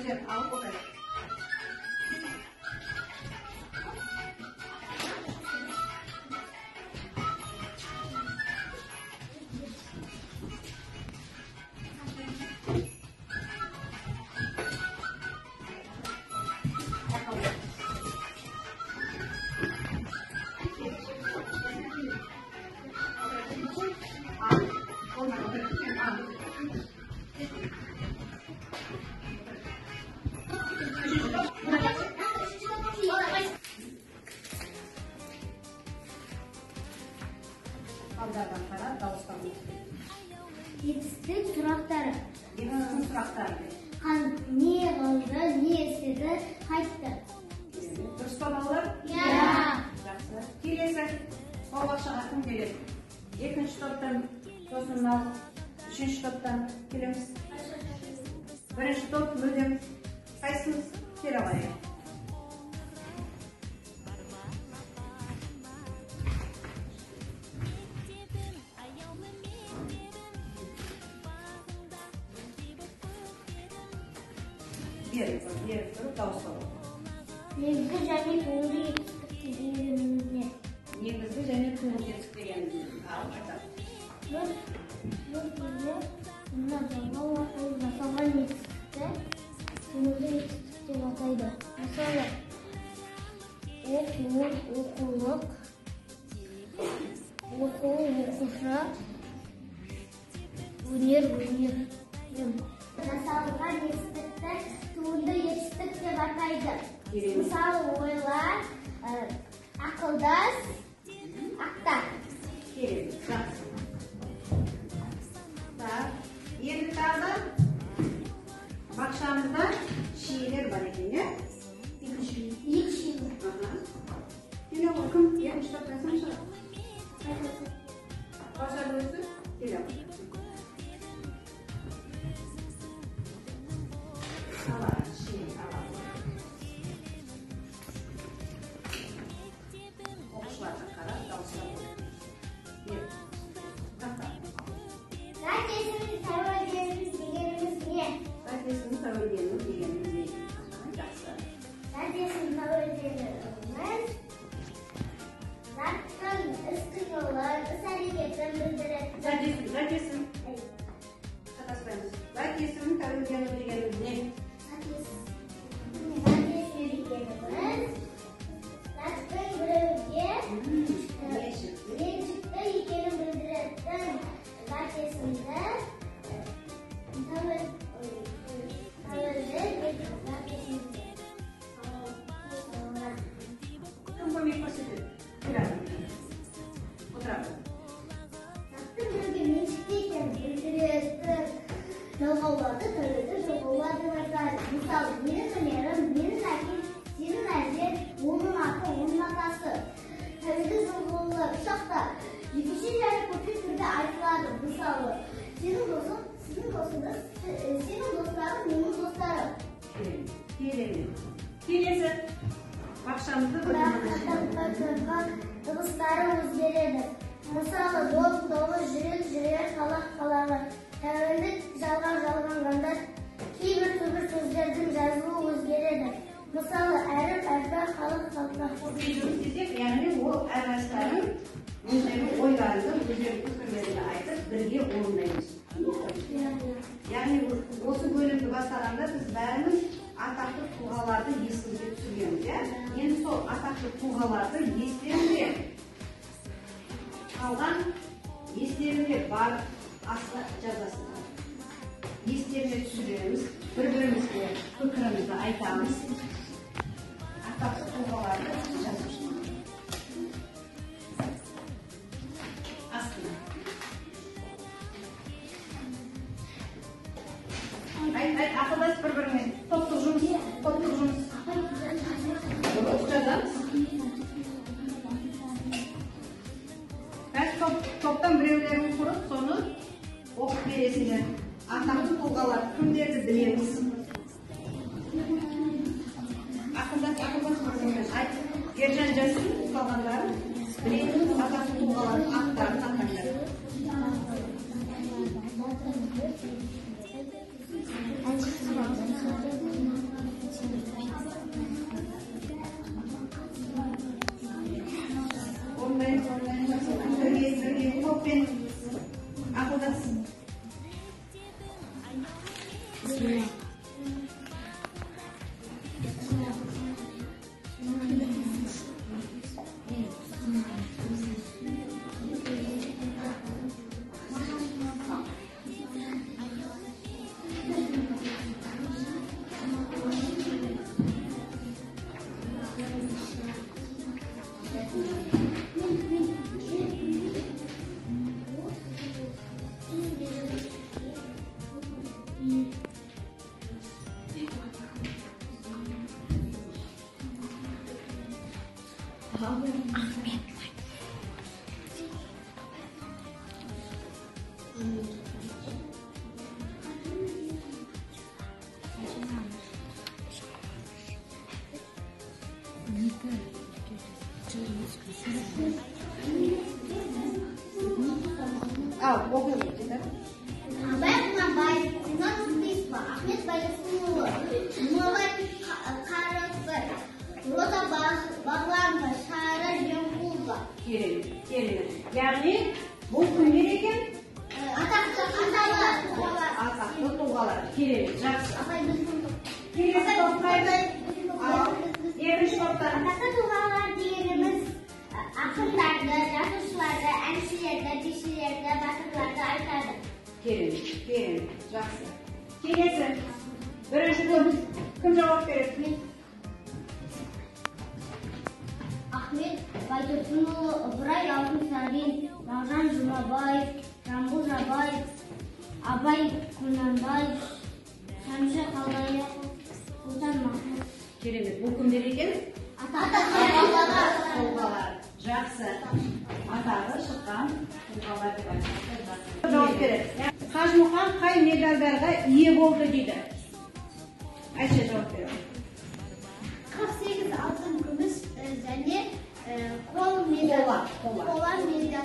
Өздері алып отырады. Алдардан қарап дауыстап оқы. Етістік сұрақтары. Етістік сұрақтары. Не қылды, не істеді, қайтты. Дұрыс па, балалар? Иә. Жақсы. Келесі бау-бақшаға кім келеді? Екінші топтан, сосын мынау үшінші топтан келеміз. Бірінші топ мүлдем қайсымыз келе алайық? Беріп тұрып дауыстап оқы. Негізгі және туынды етістік дегеніміз не? Негізгі және туынды етістік дегеніміз не? Ал, айтады. Бір сөзде мына жалғау арқылы жасалған етістікті туынды етістік деп атайды. Мысалы, оқу, оқулық, оқу, оқушы, өнер, өнер. Жасалған етістікті туынды етістік деп атайды. Мысалы, ойлар, ақылдас, ақтар. Керемет, жақсы. Так, енді тағы бақшамызда шиелер бар екен, иә? Екі шие. Екі шие. Келе ғой, кім? Екінші топтан сен шығар. Бажар өзі келе ғой. Оқушыларға қарап дауыстап оқы. Зат есімін тәуелденіміз дегеніміз не? Зат есімін тәуелдену дегеніміз не? Жақсы. Зат есімін тәуелденіміз заттың іс-қимылын, іс-әрекетін білдіреді. Зат есім, зат есім. Шатаспаймыз. Зат есімін тәуелдену дегеніміз не? Зат есім дегеніміз заттың біреуге меншікті екенін білдіретін зат есімді тәуелді зат есімді. Кім көмек көрсетеді? Келеді. Отырады. Заттың біреуге меншікті екенін білдіретін жалғауларды тәуелді жалғаулар деп атайды. Мысалы, менің өнерім, менің әкем, сенің әжең, оның аты, оның атасы. Тәуелді жалғаулар үш жақта жекеше және көпше түрде айтылады. Мысалы, сенің досың, сіздің досыңыз, сенің достарың, менің достарым. Керемет. Келесі бақшамызды Бірақ дыбыстары өзгереді. Мысалы, дос, тоғыз, жүрек, жүрер, қалақ, қалағы. Тәуелді жалғау жалғанғанда кейбір түбір сөздердің жазылуы өзгереді. Мысалы, әріп, әрпі, халық, халқы. Жұмыс десек, яғни ол әрқайсыларың өздерінің ойларыңды, өздерінің пікірлеріңді айтып, бірге орындаймыз. Яғни осы бөлімді бастағанда біз бәріміз атақты тұлғаларды есімізге түсіргенбіз, иә? Енді сол атақты тұлғаларды естерінде қалған, естерінде бар астына жазасыздар. Естеріне түсіреміз, бір-бірімізге пікірімізді айтамыз. Атақты тұлғаларды жазып шығамыз. Астына. Айт, айт, ақылдас бір-бірімен. Топтық жұмыс, топтық жұмыс. Дұрыс жазамыз. Қазір топтан біреулерін құрып, соны оқып бересіңдер. Атақты тұлғалар кімдерді білеміз? Ақылдас, ақылдас бір-бірімен айт. Ержан жазсын, қалғандарын білетін атақты тұлғалардың аттарын атаңдар. Топпен ақылдас. Ал, оқиды. Абай Құнанбаев, Зинон Нұрпейісова, Ахмет Байтұрсынұлы, Жұмабай Қарықбай, Роза Бағланова, Шара Жиенқұлова. Керемет, керемет. Яғни бұл кімдер екен? Атақты тұлғалар. Атақты тұлғалар. Керемет, жақсы. Апай, біздің Келесі топқа. Ал, екінші топта. Атақты тұлғалар дегеніміз ақындарды, жазушыларды, әншілерді, бишілерді, батырларды айтады. Керемет, керемет, жақсы. Келесі. Бірінші топ. Кім жауап береді? Ахмет Байтұрсынұлы, Ыбырай Алтынсарин, Мағжан Жұмабаев, Жамбыл Жабаев, Абай Құнанбаев, Шәмші Қалдаяқов, Сұлтан Махмұт. Керемет. Бұл кімдер екен? Атақты тұлғалар. Тұлғалар. Жақсы. Атағы шыққан тұлғалар деп айтсақ жақсы. Жауап береді. Қажымұқан қай медальдарға ие болды дейді? Айша жауап береді. 48 алтын, күміс және қол медаль. Қола. Қола медаль.